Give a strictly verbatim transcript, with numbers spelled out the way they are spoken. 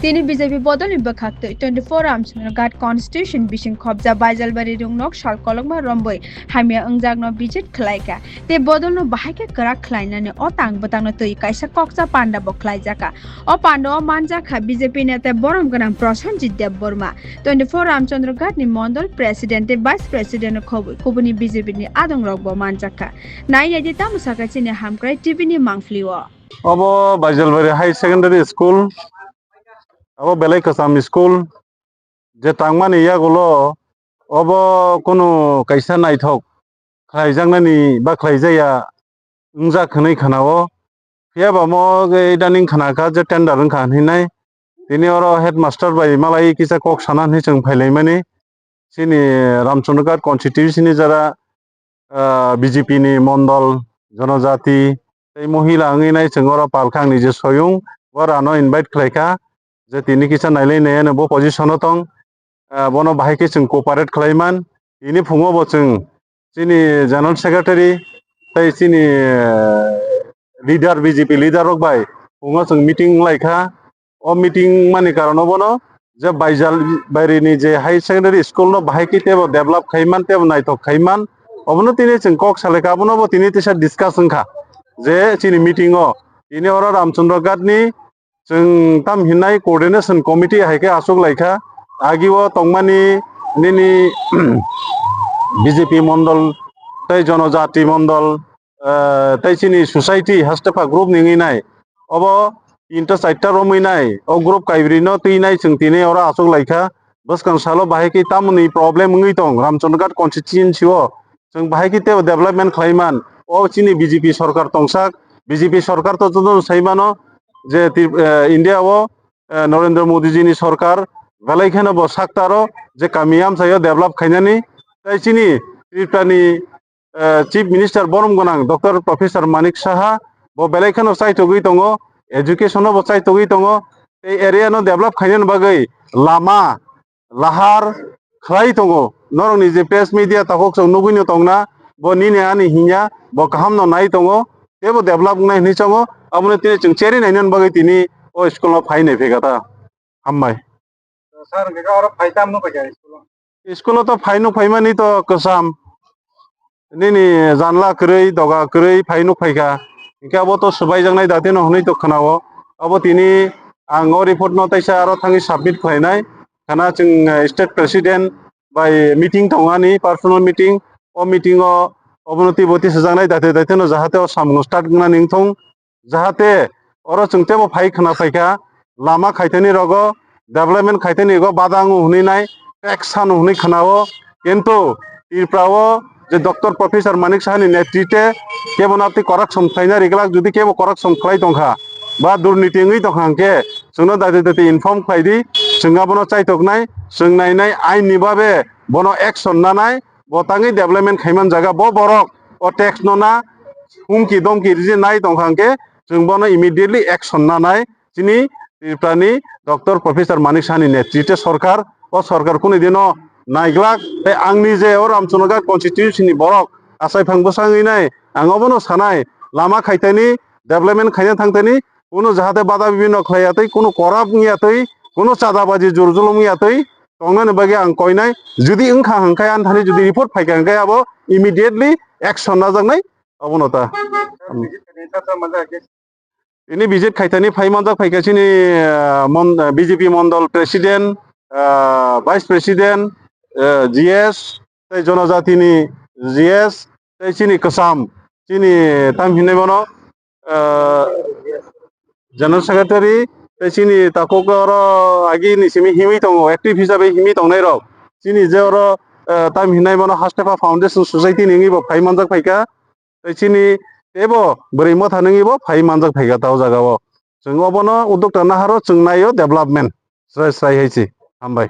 Tini B J P bodolni bwkhaktwi twenty-four Ramchandra Ghat constituency bising khobja Baijalbari Rungnok sal kolokma rombwi hamya wngjakno visit khlaikha tei bodolno bahai khe kwrak khlainani o tang bwtangno twi kaisa kokcha panda bo khlaijakha. O panda o manjakha B J P neta borom gwnang Prosenjit Debbarma, twenty-four Ramchandra Ghat ni mondol president tei vice president khobwi kubuni B J P ni adong rok bo manjakha. Nai naidi tamo sakha chini Hamkrai T V ni mangpili o. Obo Baijalbari High Secondary School, abo belai kwcham school, je tangmani yagulo obo kunu kaisa naithok khlaijaknani ba khlaijaya wngjak hwnwi khnao. Phiya ba mo idaning khnakha je tender wngkha hinwi nai. Tini oro headmaster bai malai kisa kok sana hinwi chwng phailaimani. Chini Ramchandra Ghat constituency ni jara, ah, B J P ni mondol, jonojati tei mohila wngwi nai chwng oro palkha angni je soyung, borano invite khlaikha je tini kisa nailai nai ano bo position o tong, ah, bono bahai khe chwng cooperate khlaiman. Tini phungo bo chwng chini general secretary tei chini, eh, leader, B J P leader rok bai phungo chwng meeting wnglaikha. O meeting mani karon obono je Baijal Bairi ni je high secondary school no bahai khe tebo develop khaiman, tebo naithok khaiman, obono tini chwng kok salaikha, abono bo tini tisa discuss wngkha je chini meeting o tini oro Ramchandra Ghat ni chwng tam hinai coordination committee hai khe achuk laikha. Agi o tongmani nini B J P mondol tei jonojati mondol, eh, tei chini society hastepha group ni wngwi nai. Obo tinta charta romwi nai, o group kaibrwi no twi nai chwng tini oro achuk laikha. Bwskang salo bahai khe tamoni problem wngwi tong Ramchandra Ghat constituency o. Chwng bahai khe tebo development khlaiman. O chini B J P sorkar tongsak, B J P sorkar to jotono saimano je Trip-, eh, India o, eh, Narendra Modi ji ni sorkar belai kheno bo saktaro je kami amchaio develop khainani. Tei chini Tripura ni, eh, Chief Minister borom gwnang Doctor Professor Manik Saha bo belai kheno chaitogwi tongo, education no bo chaitogwi tongo, tei area no develop khainani bagwi lama, lahar khlai tongo. Norokni je press media takhuk chwng nugwino tongna, bo nini ani hinya, bo kahamno nai tongo, teibo develop wngnai hinwi chongo, abono tini chwng cherwi nainani bagwi tini o school-o phai nai phekha ta. Hambai. Sir, hwnkhe oro phai tam nukha khe school-o? School-o to phai nuk phaimani to kwcham. Nini janla kwrwi, doga kwrwi phai nuk phaikha. Hinkhe abo to swbaijaknai datino hwnwi to khwnao. Abo tini ang o report no teisa aro thangwi submit khlainai. Khana chwng, eh, state president bai meeting tongani, personal meeting. O meeting o obono twibo twisajaknai date datino jahate o samung start wngnani wngthong. Jahate oro chwng teibo phai khna phaikha, lama khaithani rogo, development khaithani rogo bada wngo hwnwi nai, tax sano hwnwi khnao, kintu Tripura o je Doctor Professor Manik Saha ni netrite kebo napti corruption khlaina riglak, jodi kebo corruption khlai tongkha ba durniti wngwi tongkha hwnkhe chwngno dati dati inform khlai di, chwng abono chaitoknai, chwng nainai ain ni babe bono action nanai, bo tangwi development khaiman jaga bo borok o tax no na humki domki riji nai tongkha hwnkhe chwng bono immediately action nanai chini Tripura ni Doctor Professor Manik Saha ni netrite sorkar. O sorkar kunu dino naiglak tei angni je o Ramchandraghat constituency ni borok achai phang bwsangwi nai ang obono sanai lama khaitani development khaina thangtani kunu jahate bada bibino khlai yatwi kunu corrupt wng yatwi kunu chadabaji jur julum wng yatwi tongnani bagwi ang koinai, jodi wngkha hwnkhe ani thani jodi report phaikha hwnkhe abo immediately action najaknai obono ta. Ini visit khaitani phai manjak phaikha chini, ah, mon-, ah, B J P mondol president, ah, vice president, ah, G S, tei jonojatini G S, tei chini kwcham, chini tam hinwi mano, ah, General Secretary, tei chini takhuk oro agi ni simi himwi tongo, active hisabe himwi tongnai rok. Chini je oro, eh, tam hinai bono Hastepha Foundation Society ni wngwi bo phai manjak phaikha. Tei chini teibo bwrwi motha nungwi bo phai manjak phaikha ta o jaga o. Chwng obono uddokta naharo chwng naio development. Srai srai hai se. Hambai.